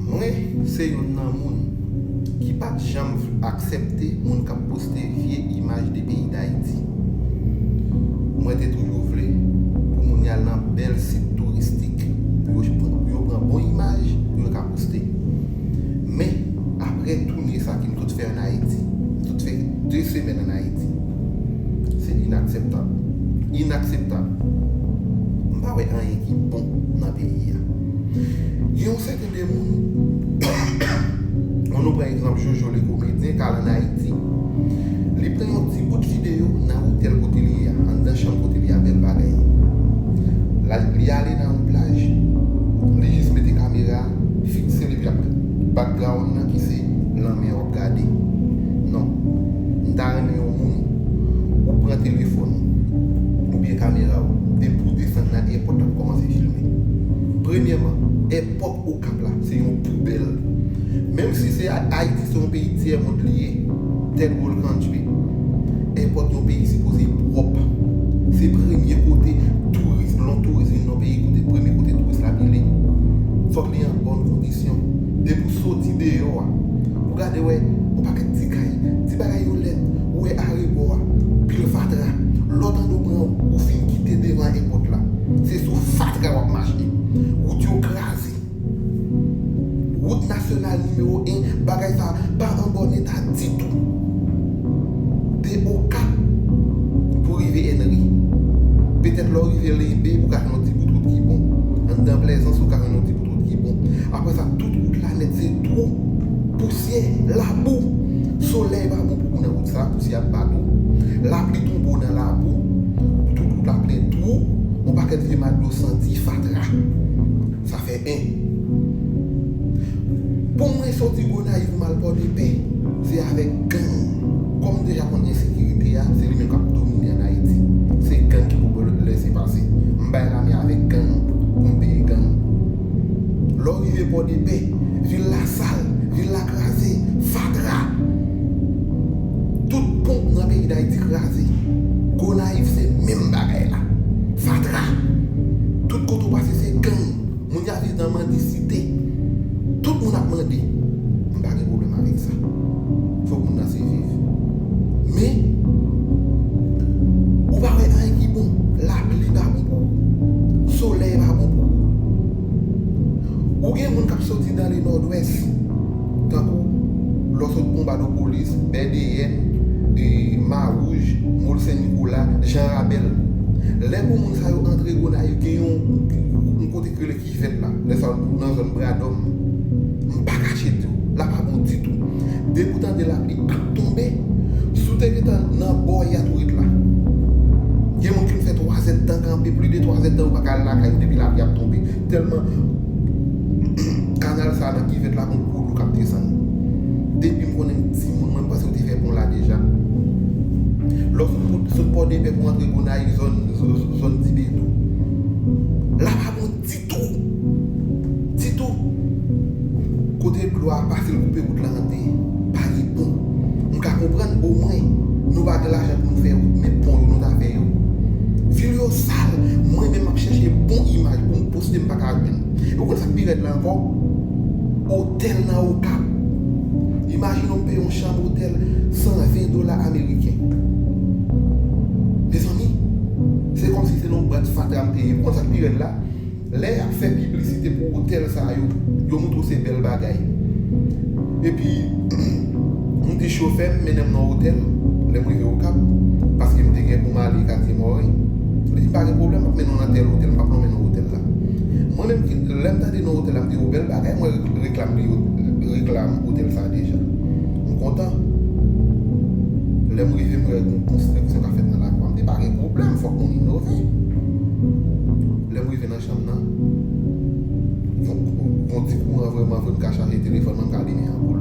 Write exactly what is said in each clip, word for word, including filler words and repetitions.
Mwen se youn nan moun ki pa t janm aksepte moun k ap poste vye imaj de peyi Dayiti. Mwen te toujou vle pou moun y al nan bèl sit touristik pou yo, pou yo pran bon imaj pou yo ka poste. Men, apre toune sa ke m sot fè ann Ayiti, m sot fè de semèn ann Ayiti, se inakseptab. Inakseptab. M pa wè anyen ki bon nan peyi a. Gen yon sèten de moun, ann nou pran egzanp Jojo le komedyen k al ann Ayiti. Li pran yon ti bout videyo nan otèl kote li ye a, anndan chanm kote li a, bèl bagay. La, li ale nan yon plaj, li jis mete kamera, fikse l epi ap background nan ki se lanmè w ap gade. Non. M ta renmen yon moun, ou pran telefòn ou, oubyen kamera w, depi w desann nan èpòt la, ou kòmanse filme. Premyèman, èpòt Okap la, se yon poubèl. Menm si se A-, Ayiti se yon peyi tyè mond li ye, third world country, èpòt yon peyi sipoze pwòp. Se premye kote touris, lè yon touris vin nan yon peyi, kote premye kote touris la ap rele. Fòk li an bòn kondisyon. Depi w soti deyò a, ou gade wè yon pakèt ti kay, ti bagay yo lèd, ou wè arebò a, pil fatra. Lè w tande w pran, ou fin kite devan èpòt la, se sou fatra w ap mache. Wout yo kraze. Wout nasyonal nimewo en, bagay sa pa an bòn eta ditou. De Okap pou rive Enri. Petèt lè w rive Lenbe, ou ka jwenn yon ti bout wout ki bon. Anndan Plèzans, ou ka jwenn yon ti bout wout ki bon. Apre sa, tout wout la nèt se twou, pousyè, labou. Solèy pa bon pou ou nan wout sa, pousyè ap bat ou. Lapli tonbe w nan labou, tout wout la plen twou, yon pakèt vye madlo santi, fatra. Sa fè en. Pou mwen soti Gonayiv m al Pòdepè, se avèk gang. Kòm m deja konn ensekirite a, se li menm k ap domine ann Ayiti. Se gang ki poko lese pase. M bay lame avèk gang pou m peye gang. Lè w rive Pòdepè, vil la sal, vil la kraze, fatra. Tout pon nan peyi Dayiti kraze. Gonayiv se menm bagay la. Fatra. Tout kote w pase se gang. Moun y ap viv nan mandisite. Tout moun ap mande. M pa gen pwoblèm avèk sa. Fòk moun nan se viv. Men, ou pa wè anyen ki bon. Lapli pa bon pou ou. Solèy pa bon pou ou. Ou gen moun k ap soti nan le Nòdwès. Tankou lè w sot Bonbadopolis, Bèdeyèn, e, Mawouj, Mòl Sen Nikola, Jan Rabèl. Lè gwo moun sa yo antre Gonayiv, gen yon, yon kote ki rele Kivèt la, lè sa ou nan zòn Bradòm. M pa kache di w, la pa bon ditou. Depi w tande lapli ap tonbe, si w te gentan nan bòy a tou ret la. Gen moun ki fè twazè tan kanpe, plis de twazè tan yo pa ka al lakay yo depi lapli ap tonbe. Tèlman kanal sa nan Kivèt la gon gwo dlo k ap desann. Depi m konnen m timoun, mwen m panse yo te fè pon la deja. Lè w sot, sot Pòdepè pou antre Gonayiv, zòn, zòn, zòn Dibedou. La pa bon ditou. Ditou. Kote dlo a pase l koupe wout la an de, pa gen pon. M ka konprann omwen nou pa gen lajan pou nou fè wout, men pon yo nou ta fè yo. Vil yo sal, mwen menm m ap chèche bon imaj pou m poste m pa ka jwenn. E w konn sa k pi rèd la ankò? Otèl nan Okap. Imajine w m peye yon chanm otèl san ven dola ameriken. Mezanmi, se kòmsi se nan yon bwat fatra m te ye. Ou konn sa k pi rèd la? Lè y ap fè piblisite pou otèl sa yo, yo montre w se bèl bagay. Epi, m di chofè m mennen m nan otèl, lè m rive Okap, paske m te gen pou m ale Katye Mòren. Li di, "Pa gen pwoblèm, m ap mennen w nan tèl otèl, m p ap lonmen non otèl la." Mwen menm, ki, lè m tande non otèl la, m di, "O, bèl bagay, mwen reklam li, reklam otèl sa deja." M kontan. Lè m rive, m wè yon konstriksyon k ap fèt nan lakou a. M di, "Pa gen pwoblèm, fòk moun inove." Lè m rive nan chanm nan, yon, yon ti kouran vrèman vre, m ka chaje telefòn mwen, m ka limen anpoul.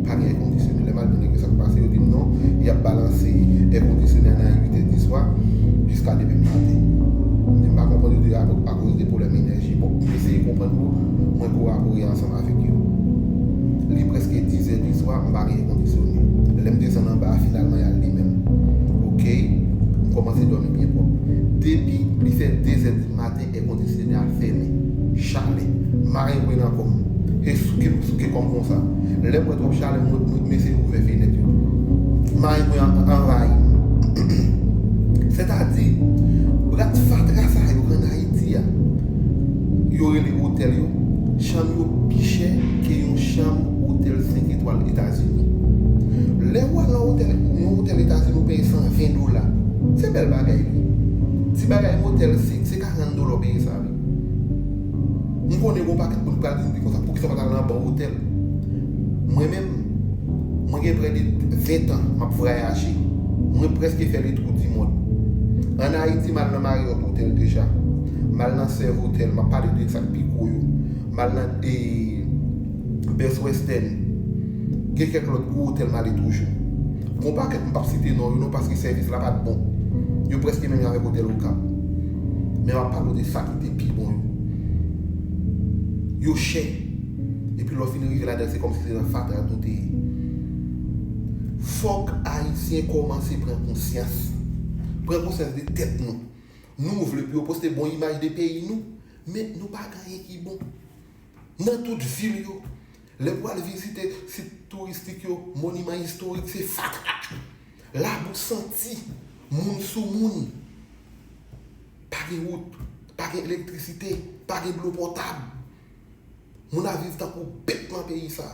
Pa gen èkondisyone. Lè m al demande sa k pase, yo di m non, y ap balanse èkondisyonè nan uit è di swa jiska demen maten. M di m pa konprann, yo di akoz de pwoblèm enèji. Bon, m eseye konprann pou mwen kolabore ansanm avèk yo. Li prèske diz è di swa, m pa gen èkondisyone. Lè m desann anba a, finalman, y al limen l. Oke, m kòmanse dòmi byen pwòp. Depi li fè de zè di maten, èkondisyonè a fèmen. Chalè. Marenn nan kò m. E souke m souke kò m konsa. Lè m wè twòp chalè, m, m, m eseye ouvè fenèt yo. May mwen an- anvayi m. Sètadi, brat fatra sa yo k ann Ayiti a, yo rele otèl yo, chanm yo pi chè ke yon chanm otèl senk etwal Etazini. Lè w al nan otèl, yon otèl Etazini, ou peye san ven dola. Se bèl bagay, wi. Ti bagay motèl senk, se karant dola w peye sa, wi. M konnen gen yon pakèt moun ki pral di m konsa, poukisa w pa t al nan bon otèl? Mwen menm, mwen gen prè de ven tan m ap vwayaje. Mwen prèske fè le tour du monde. Ann Ayiti, m al nan Marriott Hotel deja. M al nan Serv Hotel, m ap pale de sa k pi gwo yo. M al nan e, Best Western. Gen kèk lòt gwo otèl m ale toujou. Gon pakèt m p ap site non yo non, paske sèvis la pa t bon. Yo prèske menm jan avèk otèl Okap. Men m ap pale w de sa ki te pi bon yo. Yo chè. Epi lè w fin rive ladan, se kòmsi se nan fatra nou te ye. Fòk Ayisyen kòmanse pran konsyans. Pran konsyans de tèt nou. Nou vle pou yo poste bon imaj de peyi nou, men nou pa gen anyen ki bon. Nan tout vil yo, lè pou al vizite sit touristik yo, moniman istorik, se fatra. Labou santi, moun sou moun. Pa gen wout, pa gen elektrisite, pa gen dlo potab. Moun ap viv tankou bèt nan peyi sa.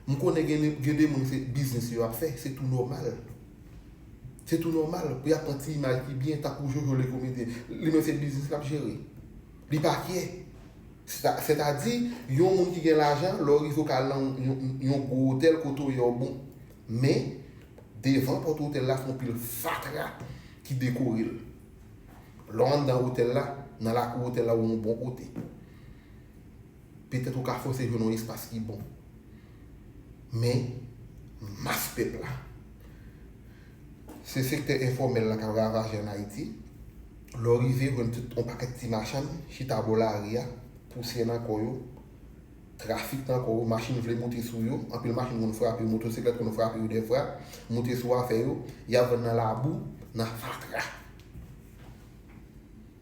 M konnen gen, gen de moun se biznis yo ap fè, se tou nòmal. Se tou nòmal pou y ap pran ti imaj ki byen, tankou Jojo le komedyen. Li menm se biznis l ap jere. Li pa kyè. Sèta- Sètadi, yon moun ki gen lajan, lè w rive w ka al nan yon, yon, yon gwo otèl kote w yè w bon. Men, devan pòt otèl la, se yon pil fatra ki dekore l. Lè w anndan otèl la, nan lakou otèl la, ou yon bon kote. Petèt ou ka fòse jwenn yon espas ki bon. Men, mas pèp la. Se sektè enfòmèl la k ap ravaje ann Ayiti. Lè w rive, jwenn tout yon pakèt ti machann chita bò lari a, pousyè nan kò yo, trafik nan kò yo, machin vle moute sou yo, anpil machin konn frape yo, motosiklèt konn frape yo dèfwa, moute sou afè yo, y ap vann nan labou, nan fatra.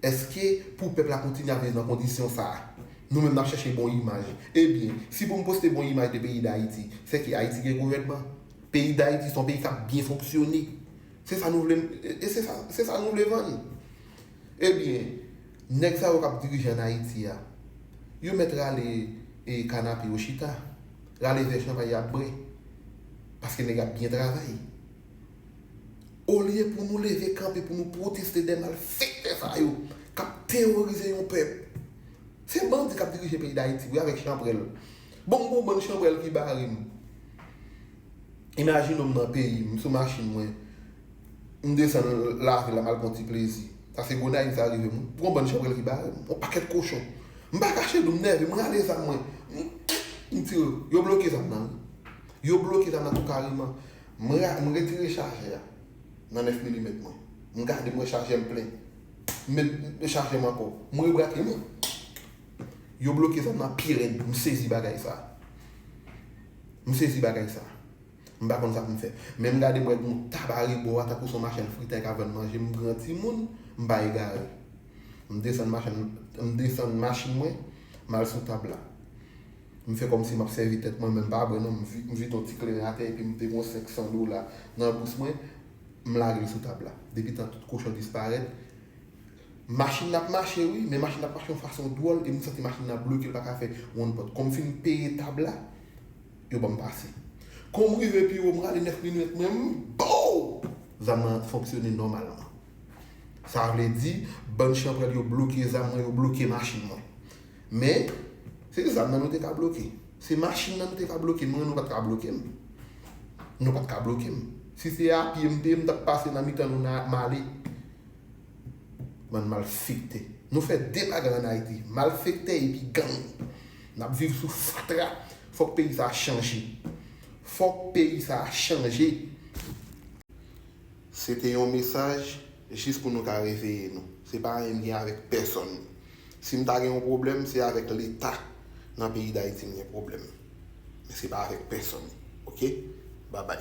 Èske pou pèp la kontinye ap viv nan kondisyon sa a? Nou menm n ap chèche bon imaj. Ebyen, si pou m poste bon imaj de peyi Dayiti, sèke Ayiti gen gouvènman. Peyi Dayiti se yon peyi k ap byen fonksyone. Se sa nou vle, e se sa, se sa nou vle vann. Ebyen, nèg sa yo k ap dirije ann Ayiti a, yo mèt rale e kanape yo chita, rale vè chanpay y ap bwè, paske nèg ap byen travay. Olye pou nou leve kanpe pou nou pwoteste dè malfektè sa yo k ap teworize yon pèp. Se bandi k ap dirije peyi Dayiti, wi, avèk chanpwèl. Bon, m gon bann chanpwèl ki bare m. Imajine w m nan peyi m, m sou machin mwen, m desann lavil la, m al pran ti plezi. Sa se Gonayiv sa rive m, wi. Gon bann chanpwèl ki bare m, yon pakèt kochon. M pa kache dou, m nève, m rale zam mwen. M, m tire. Yo bloke zam nan, wi. Yo bloke zam nan tou kareman. M ra-, m retire chajè a nan nèf milimèt mwen. M gade, m wè chajè m plen. M met chajè m ankò. M rebrake, m, yo bloke zam nan pi rèd. M sezi bagay sa. M sezi bagay sa. M pa konn sa pou m fè. Men m gade, m wè gon tab arebò a, tankou se yon machann fritay k ap vann manje. M gran timoun, m pa egare. M desann machann, m desann machin mwen, m al sou tab la. M fè kòmsi m ap sèvi tèt mwen, men m pa bwè non, m vi-, m vide yon ti kleren atè, epi m te gon senk san dola nan bous mwen, m lage l sou tab la. Depi tan tout kochon disparèt, machin nan ap mache, wi, men machin nan ap mache yon fason dwòl, e m santi machin nan bloke, l pa ka fè wonn pòt. Kòm m fin peye tab la, yo ban m pase. Kòm m rive pi wo, m rale nèf milimèt mwen, m, bow! Zam nan fonksyone nòmalman. Sa vle di, bann chanpwèl yo bloke zam mwen, yo bloke machin mwen. Men, se zam nan nou te ka bloke. Se machin nan nou te ka bloke, mwen nou pa t ka bloke m. Nou pa t ka bloke m. Si se a pye m te ye, m t ap pase nan mitan nou nan, m ale. Bann malfektè. Nou fè de bagay ann Ayiti, malfektè epi gang. N ap viv sou fatra. Fòk peyi sa a chanje. Fòk peyi sa a chanje. Se te yon mesaj jis pou nou ka reveye nou. Se pa anyen m gen avèk pèsonn. Si m ta gen yon pwoblèm, se avèk Leta nan peyi Dayiti m gen pwoblèm. Men se pa avèk pèsonn. Oke? Babay.